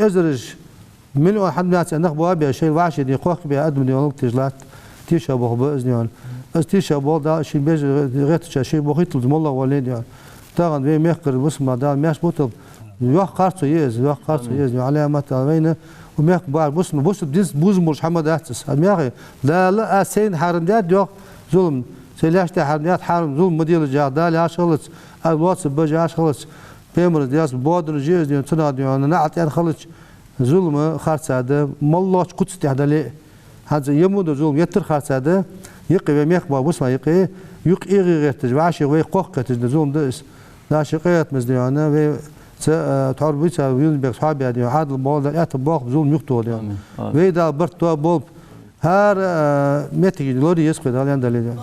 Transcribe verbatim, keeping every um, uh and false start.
эзараш, миллион хӀама яц нах баьбе, шоай вӀаший дин кхохкабе адам дин лугтиж латт, тийша боху ба из дин. Аз тийша боху Дала ший беза гӀеттача ший бохийталца молла вале дин. Тахан вай мехкара бусма Дала меш бутал. Йоккха харцо еза, йоккха харцо еза, Ӏаламат Дала вайна, у мехка бар бусма, бусма дин бузмурш хӀама дац из. А мехе, Дала а сайна хьарам даьд йоккха зулам, сай лаьшта хьарам даьд хьарам зулам ма делаш яха Дала яш халац, а лоца бажа яш халац. Пемарас дес бодана жез дин, цунах дин, наӀа тӀен халач, зулма харцада, моллоч куц тӀехь дале. ХӀанз ямуда зулма еттар харцада, юкъе вай мехка ба бусма юкъе, юкъ игӀи гӀерташ, вӀаши вай кхохка гӀерташ да зулма да из. Наши къиятмаз дин, вай ца, а, тхьор буйца, юн бекс хьабя дин, Ӏадал бола да, это бох зулма юхту дин. Амин. Амин. Вай Дала барт то болб, хӀара, а, метиги лори ес кхой Дала ян дале дин.